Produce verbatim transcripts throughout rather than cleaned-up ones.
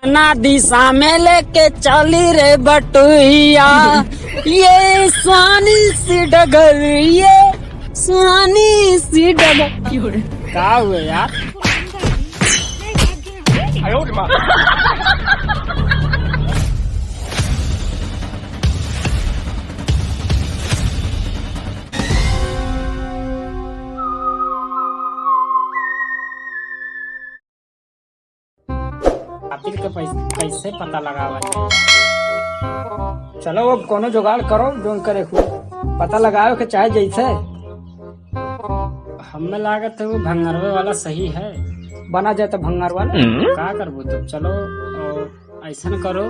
ना दिशा में लेके चली रे बटुइया, ये सुहानी सी डगर, ये सुहानी सी डगर। का हुए यार? कातिल के पैस-, कैसे पता लगावा जाए? चलो, अब कोनो जुगाड़ करो, जोन करे हो। पता लगावे के चाहे जैसे। हमें लागत है वो भंगरवे वाला सही है। बना जाए तो भंगार वाला। का करबो तब? चलो, और ऐसन करो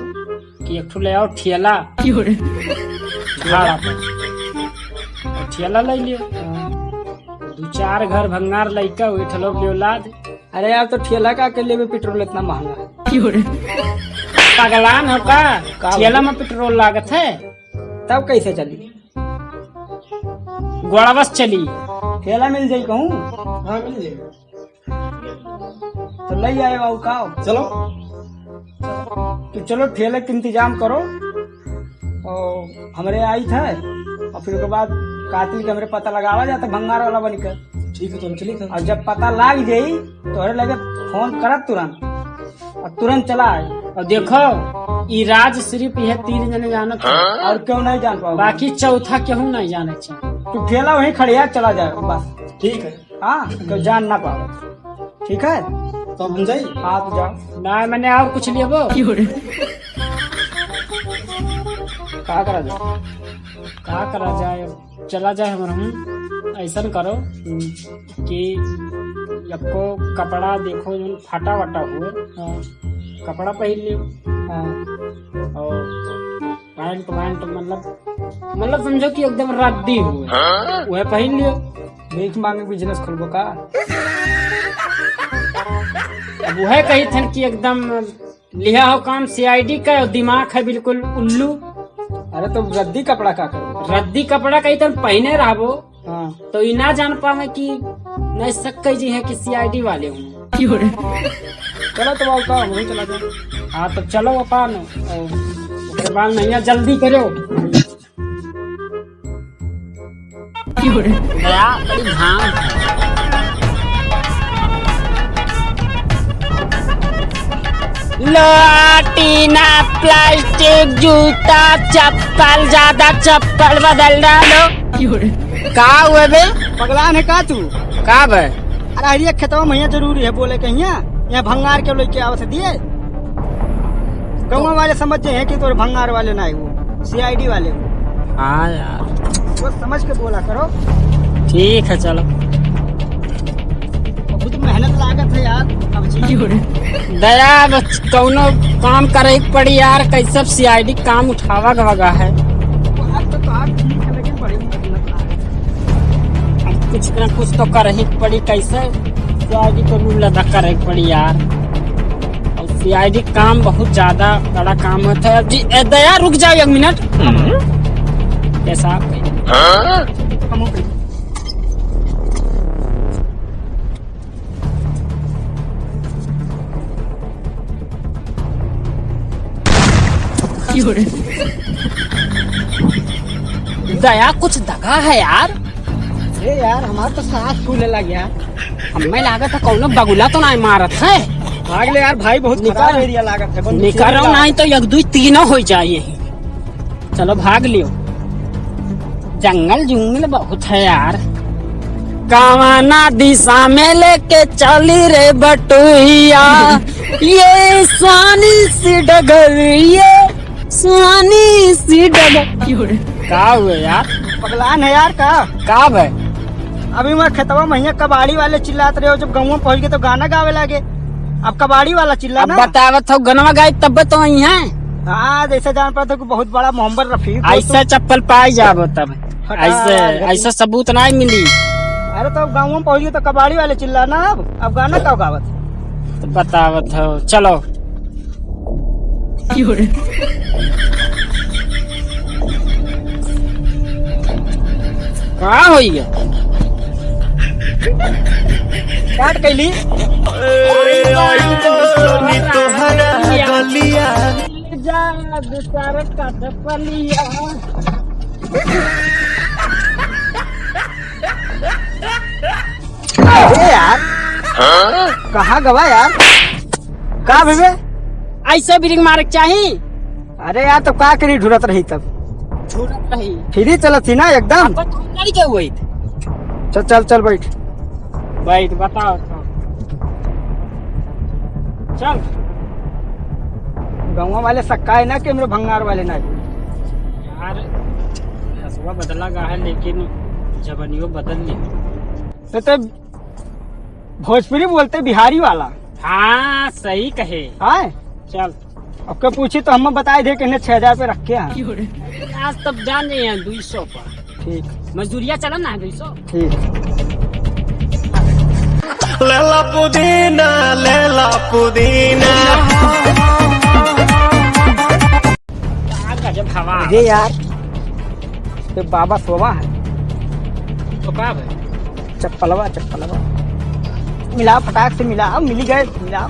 कि एक ठो ले आओ ठेला। भाड़ा पर। और ठेला ले लियो। हाँ। दो चार घर भंगार लइका हुए ठेलो के औलाद। अरे यार, तो ठेला का के लेबे पेट्रोल इतना महंगा? पगलान हो का? का ठेला बोले? में पेट्रोल लागत है। तब कैसे चली? गोड़वा से चली। ठेला मिल जाई कहूँ? हाँ, मिल जाई। तो ले आए बाबू का? चलो। तो चलो, ठेले के इंतजाम करो। और हमरे आई था, और फिर ओके बाद कातिल के हमरे पता लगावा जाता भंगार वाला बन के। ठीक है, तो हम चली था। और जब पता लाग जाई, तो हमरे लगे फोन करब तुरंत, और तुरंत चला आई। और देखो, ई राज सिर्फ यह तीन जने जानत हैं। और क्यों नहीं जान पाओ? बाकी चौथा केहू नहीं जाने चाहिए। तू ठेला वहीं खड़िया चला जाए बस। ठीक है। हाँ, तो जान ना पाओ। ठीक है? तो हम जाई? हाँ, तो जाओ। ना, मैंने और कुछ लेबो? का करा जाए? का करा जाए? चला जाए हमर हम। ऐसन करो हम्म। कि यक्को कपड़ा देखो, जोन फटा वटा हुए, हाँ। कपड़ा पहिर लियो। हाँ। और पैंट वैंट, मतलब, मतलब समझो कि एकदम रद्दी हुए। हाँ? वह पहिर लियो। भीख मांगे बिजनेस खोलबो का? अब वह कही थन कि एकदम लिहा हो काम सीआईडी का, और दिमाग है बिल्कुल उल्लू। अरे तो रद्दी कपड़ा का करबो? रद्दी कपड़ा कही तन पहिने रहबो। हाँ। तो ई ना जान पावे कि नहीं शक कई जी है कि सीआईडी वाले हूँ। चलो तो बाबू का, हम चला जाए। हाँ, तो चलो अपन, ओकरे बाद नैया जल्दी करो। गया, बड़ी घाम है। लोहा, टीना, प्लास्टिक, जूता, चप्पल, ज्यादा चप्पल बदल डालो। का हुए बे? पगलान है का तू? का बे? अरे, हरिया खेतवा में हियाँ जरूरी है बोले के हियाँ, यहाँ भंगार के लेके आवत है दिए। गौवा वाले समझ जे हैं कि तोरे भंगार वाले ना है, वो सीआईडी वाले हो। हाँ यार। वो समझ के बोला करो। ठीक है, चलो। बहुत मेहनत लागत है यार, अब जी। दया, बस कौनो काम करे के पड़ी यार, कैसे सीआईडी काम उठावा गवा है। बात तो, तो आप ठीक है, लेकिन बड़ी मेहनत लागत है। अब कुछ ना कुछ तो करे ही पड़ी, कैसे सीआईडी को मुंह लगा करे के पड़ी यार। और सीआईडी काम बहुत ज्यादा बड़ा काम होता है। जी, ए, दया, रुक जाओ एक मिनट। हम्म। कैसा आप कहिए? हाँ? दया, कुछ दगा है यार। अरे यार, हमार तो सांस फूले लग गया। हमें लागत है कौनो बगुला तो नहीं मारत है। भाग ले यार भाई, बहुत निकल। खराब एरिया लागत है। निकल रहा हूँ, नहीं तो एक दो तीनों हो जाए यही। चलो भाग लियो, जंगल जुंगल बहुत है यार। कवाना दिशा में लेके चली रे बटुइया, ये सुहानी सी डगर, ये सुहानी सी डगर। का हुए यार? पगलान है यार का? का बे? अभी मैं खेतवा में हियाँ कबाड़ी वाले चिल्लात रहे हो, जब गाँव में पहुँच गए तो गाना गावे लागे। अब कबाड़ी वाला चिल्ला अब ना। बतावत हो, गनवा गाई तब तो आई हैं। हाँ, जैसे जान पाते कि बहुत बड़ा मोहम्मद रफी को ऐसा तो चप्पल पाई जाबो तब। फटा ऐसे, आवाज है। ऐसा सबूत नहीं मिली। अरे तो अब गाँव में पहुँच गए तो कबाड़ी वाले चिल्ला ना, अब, अब गाना का गावत? तो बतावत हो, चलो। का होई गया? काट कैली। ए, आई बानी तोहरा गलिया। जा, बेचारा काट पलिया। ए यार, कहाँ गवा यार? का भेबे? ऐसे ब्रेक मारे के चाही। अरे यार, तो का करी, ढूंढत रही तब। ढूंढत रही। फ्री चलत ही ना एकदम। अब तो गाड़ी के हुई। चल, चल, चल, बैठ। बैठ, बताओ तो। चल। गाँव वाले सक्का है ना कि हमरे भंगार वाले ना। यार, हसुआ बदला गा है, लेकिन जबनियो बदल ली। तो, तो भोजपुरी बोलते बिहारी वाला। हाँ, सही कहे। हाँ? चल। अब के पूछी तो हम बताए दे कि इन्हें छह हजार पे रख के हैं। आज तब जान जाइए दुई सौ पर। ठीक। मजदूरिया चला ना दुई सौ। ठीक। लेला पुदीना, लेला पुदीना। का गजब हवा। अरे यार, ये बाबा सोवा है। तो का भाई? चप्पलवा, चप्पलवा। मिलाओ, फटाक से मिलाओ, मिली गए, मिलाओ।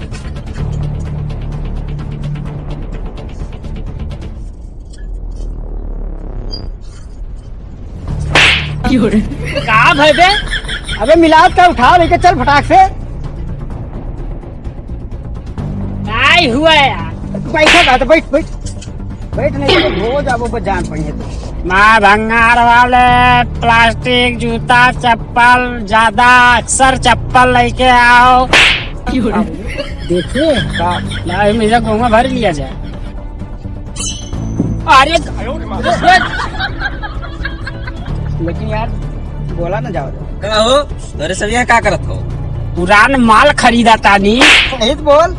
का भाई बे? अबे मिलाओ, का उठाओ, लेके चल फटाक से। नाहीं हुआ यार। बैठा था तो बैठ, बैठ। बैठ नहीं तो धो जाबो, बस जान पइहे तो। माँ भंगार वाले, प्लास्टिक, जूता, चप्पल, ज्यादा अक्सर चप्पल लेके आओ। देखिए, का? नहीं, मेरा गोंगा भर लिया जाए। अरे, लेकिन यार, बोला ना जाओ। का हो? अरे सब यहाँ का करत हो? पुरान माल खरीदा तानी। सही त बोल।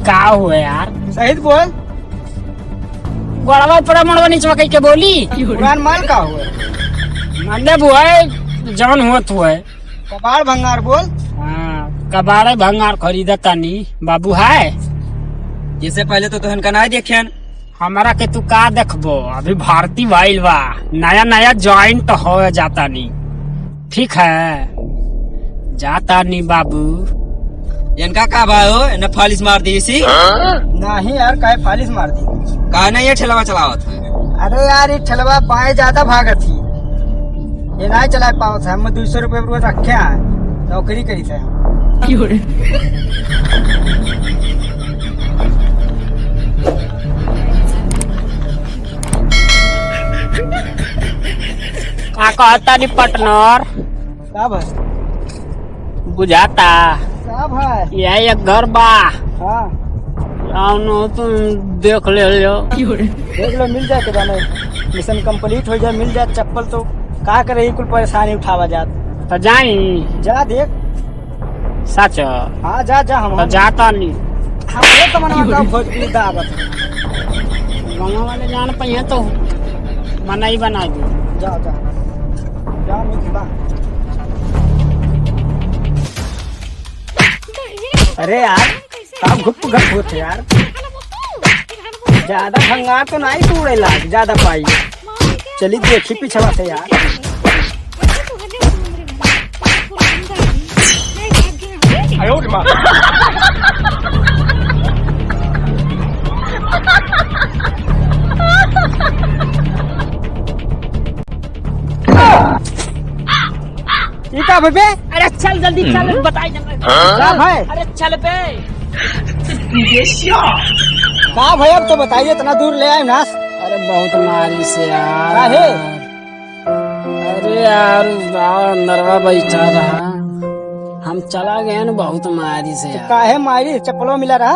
का हो यार? सही त बोल। गोड़वा ऊपर, मुड़वा नीचवा कइके बोली। पुरान माल का हो? मतलब वो है, जौन होत हुए। कबाड़ भंगार बोल। हाँ, कबाड़े भंगार खरीदा तानी, बाबू है। इससे पहले तो तोहन का नाहीं देखेन। हमरा के तू का देखबो, अभी भर्ती भइल बा, नया नया ज्वाइंट हो जातानी। ठीक है, जातानी बाबू। इनका का बा हो, इन्हें फालिस मार दी इसी? नहीं यार, काहे फालिस मार दी? काहे नहीं ये ठेलवा चलावत है? अरे यार, ये ठेलवा बाएं ज्यादा भागत ही, ये नहीं चला पावत है। हम दुई सौ रुपये रोज रखे हैं, नौकरी करी थे हम। क्यों रे? का कहता नी पार्टनर? का भाई? बुझाता। का भाई? यह एक घर बा। हाँ। जाओ न, तुम देख ले लो। देख लो, मिल जाए तो जाने। मिशन कंप्लीट हो जाए, मिल जाए चप्पल तो का करे, ई कुल परेशानी उठावा जात। तो जाई? जा देख। सच? हाँ, जा, जा, हम, तो हम जाता नहीं। हम ये तो मनवा का भोजपुरी दावत। गाँव वाले जान पइहे तो मना ही बना दे। जा, जा। जा, मिल बा। अरे यार, का घुप घप होत है यार? ज्यादा भंगार तो नहीं तोड़े लाग, ज्यादा पाई। चली देखी पिछवा से यार। ई का बे? अरे चल जल्दी चल, हम्म? बताई जल्दी। हाँ? का भाई? अरे चल बे। का भाई, अब तो बताइए, इतना दूर ले आए ना। अरे बहुत मारी से यार। काहे? अरे यार, बाबा अंदरवा बैठा रहा, हम चला गए न बहुत मारी से तो यार। काहे मारी? चप्पलो मिला रहा?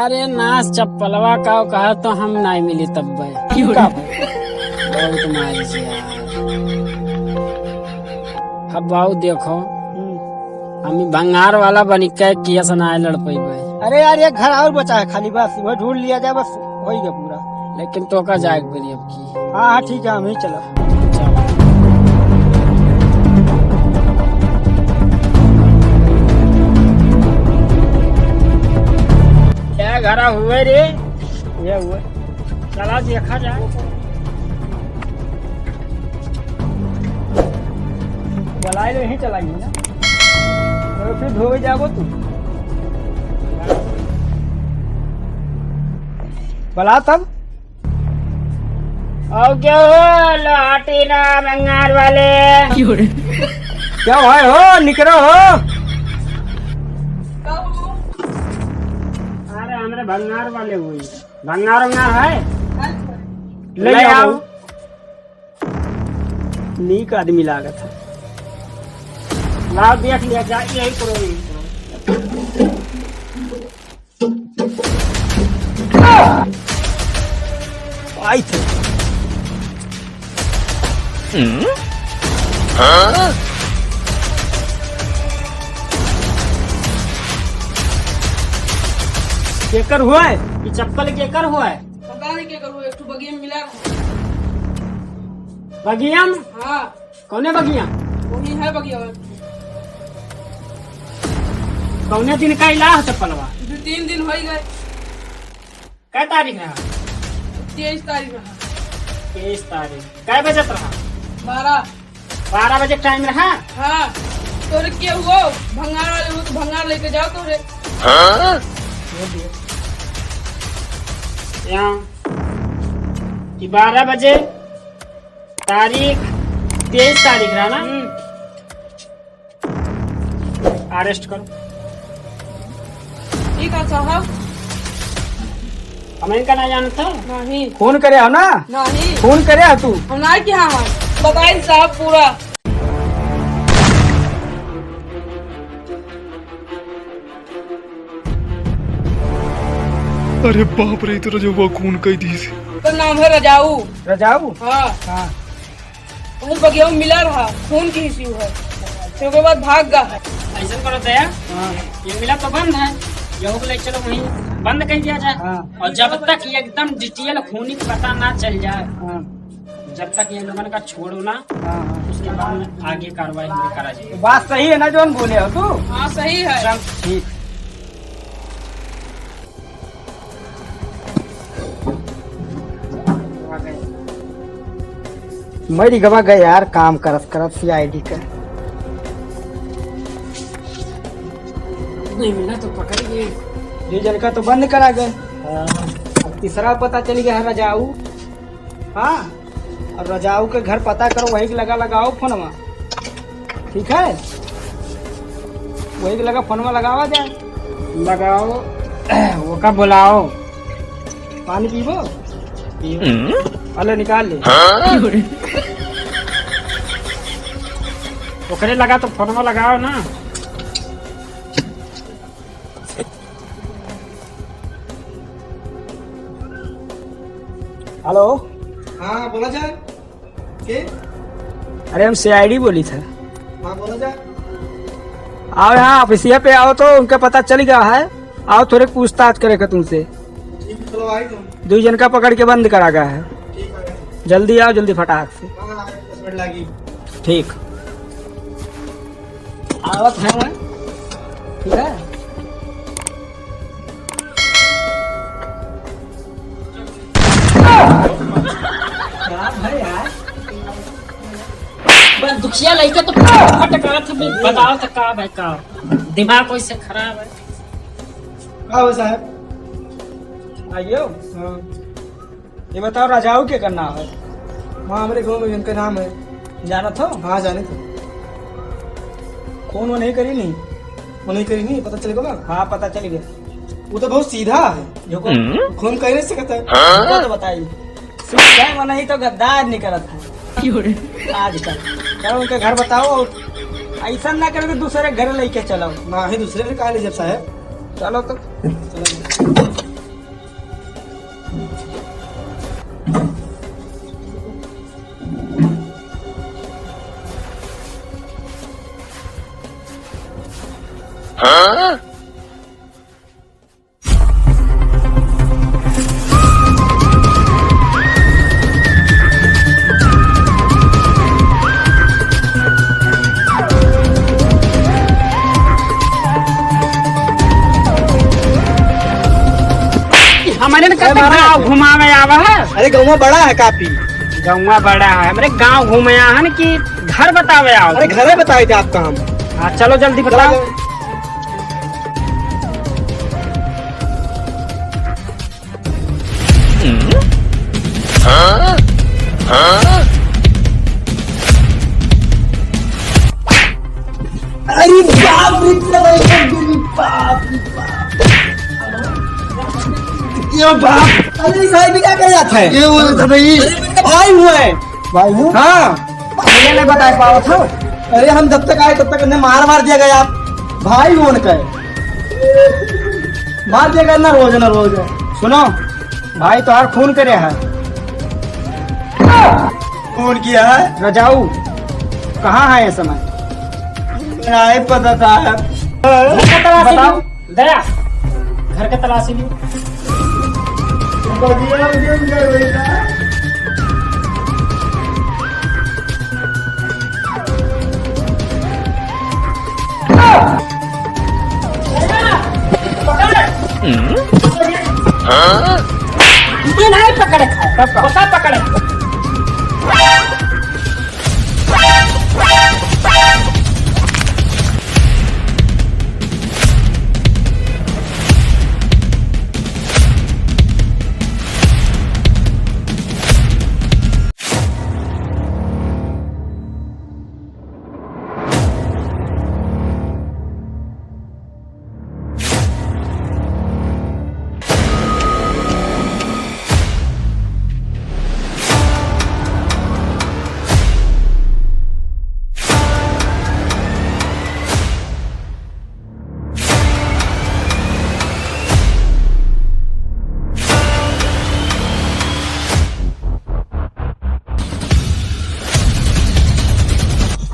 अरे नास, चप्पलवा का कहा तो हम नहीं मिली तब बे। क्यों का? बहुत मारी से यार। अब बाऊ देखो, हम्म। हम ई भंगार वाला बनी के केस ना लड़ पइबे। अरे यार, एक घर और बचा है खाली, बस वह ढूंढ लिया जाए, बस हो ही गया पूरा। लेकिन तो का जाए के पड़ी अब की। हाँ, हाँ, ठीक है, हम ही चला। चलो। क्या घर हुए रे? ये हुए। चला देखा जाए। बुलाए लो, यहीं चलाएंगे ना। और फिर धोवे जाबो तू। बला तब। और क्या हो, लौटी ना भंगार वाले? क्या भाई हो, निकरो हो। अरे, हमरे भंगार वाले हुई। भंगार, भंगार है? ले ले आओ। आओ। नीक आदमी लागत है। लाओ, देख लिया जाए, यही करो, यही करो। आई थे। केकर हुआ है? ये चप्पल केकर हुआ है? पता नहीं केकर हुआ, एक ठो बगिया में मिला रहा। बगिया में? हाँ। कौने बगिया? वही है बगिया। कौने दिन का इला है चप्पलवा? दो तीन दिन हो ही गए। कै तारीख रहा? तेईस तारीख रहा। तेईस तारीख। कै बजे रहा? बारह। बारह बजे टाइम रहा? हाँ। तोरे के हुआ? भंगार वाले हो तो भंगार लेके जाओ तोरे। हाँ? यहाँ कि बारह बजे तारीख, तेईस तारीख रहा ना? हम्म। अरेस्ट करो। ठीक है साहब। हम इनका ना जानत हो? नहीं। फोन करे हो ना? नहीं। फोन करे हो तू? हम ना किहा हम। बताई साहब पूरा। अरे बाप रे, ई तो रजउआ खून कइ दिहिस। ओकर नाम है रजाऊ। रजाऊ? हाँ। हाँ। वही बगिया में मिला रहा, खून किहिस है। फिर ओकर बाद भाग गा है। ऐसन करो दया, हाँ। ये मिला तो बंद है, यहू को ले चलो वहीं बंद कर दिया जाए। हाँ। और जब तक ये एकदम डिटेल खूनी का पता ना चल जाए, हाँ। जब तक ये लोगन का छोड़ो ना, हाँ, हाँ। उसके बाद में आगे कार्रवाई हम करा जाए। तो बात सही है ना, जौन बोले हो तू? हाँ, सही है। चल, ठीक। मरी गवा गए यार, काम करत करत सीआईडी का। नहीं मिला तो पकड़ गए। दो जन का तो बंद करा गए। हाँ। अब तीसरा पता चल गया है रजाऊ। हाँ, और रजाऊ के घर पता करो, वही के लगा लगाओ फोनवा, ठीक है? वही के लगा फोनवा लगावा जाए। लगाओ, ओका बुलाओ। पानी पीबो? पीबो। हम्म? अले निकाल ले। हाँ? ओकरे लगा तो फोनवा लगाओ ना। हेलो। हाँ, बोला जाए। के? अरे, हम सीआईडी बोली था। हाँ, बोला जाए। आओ यहाँ ऑफिसिया पे आओ तो उनका पता चल गया है। आओ, थोड़े पूछताछ करे के तुमसे। ठीक है, चलो आई तुम। दो जन का पकड़ के बंद करा गया है। ठीक है। जल्दी आओ, जल्दी फटाक से। हाँ, हाँ, दस मिनट लगी। ठीक। आवत है मैं, ठीक है? क्या है यार? बस दुखिया लइका तो फटकात है, बताओ तो का भाई का? दिमाग वैसे खराब है। का हो साहब? आइयो। हाँ। ये बताओ, राजाऊ के का नाम है? हाँ, हमरे गाँव में इनका नाम है। जानत हो? हाँ, जाने थे। फोन वो नहीं करी नहीं? वो नहीं करी नहीं, पता चले ना? हाँ, पता चल गया। वो तो बहुत सीधा है। जो को हम्म? फोन कर नहीं सकता है। हमको तो बताई। सीधा वो नहीं तो गद्दार निकलत है। क्यों रे? आजकल। चलो उनके घर बताओ और ऐसा ना करो कि दूसरे घर लेके चलो। ना ही दूसरे घर कहाँ ले जब साहब। चलो तो। चलो। हमरे न अरे कहते महाराज। गाँव घुमावे आवा है। अरे गौवा बड़ा है काफी। गौवा बड़ा है, हमरे गाँव घूमे आवा है कि घर बतावे आओ। अरे घरे बताए थे आपका हम। हाँ, चलो जल्दी चलो, बताओ। चलो। अरे बाप रे, बाप रे बाप। ये बाप। अरे साहब, ये क्या कर रहा था? ये बोल रहा था भाई। अरे, मेरे भाई हुआ है। भाई हुआ? हाँ। ये नहीं बताए पाओ था। अरे, हम जब तक आए, तब तक इन्हें मार, मार दिया गया। भाई हुआ उनका है। मार दिया गया ना रोज, ना रोज। सुनो, भाई तोहार खून करे है। खून किया है? रजाऊ, कहाँ है ये समय? नहीं पता साहब। घर का तलाशी बताओ। ली। दया, घर का तलाशी ली। ये नहीं पकड़े खाए, पक्का पकड़े।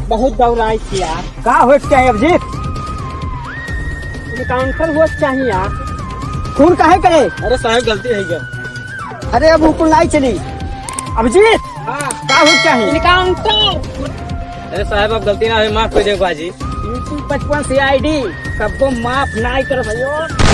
बहुत दौड़ाई थी यार। का होए के चाही अभिजीत? Encounter होए के चाही यार। खून काहे करे? अरे साहब, गलती है क्या? अरे अब हुकुम नाई चली। अभिजीत, हाँ। का होए के चाही? Encounter। अरे साहब, अब गलती ना होई, माफ कर दे बाजी। YouTube पचपन C I D कब्बो माफ नाई कर भैया।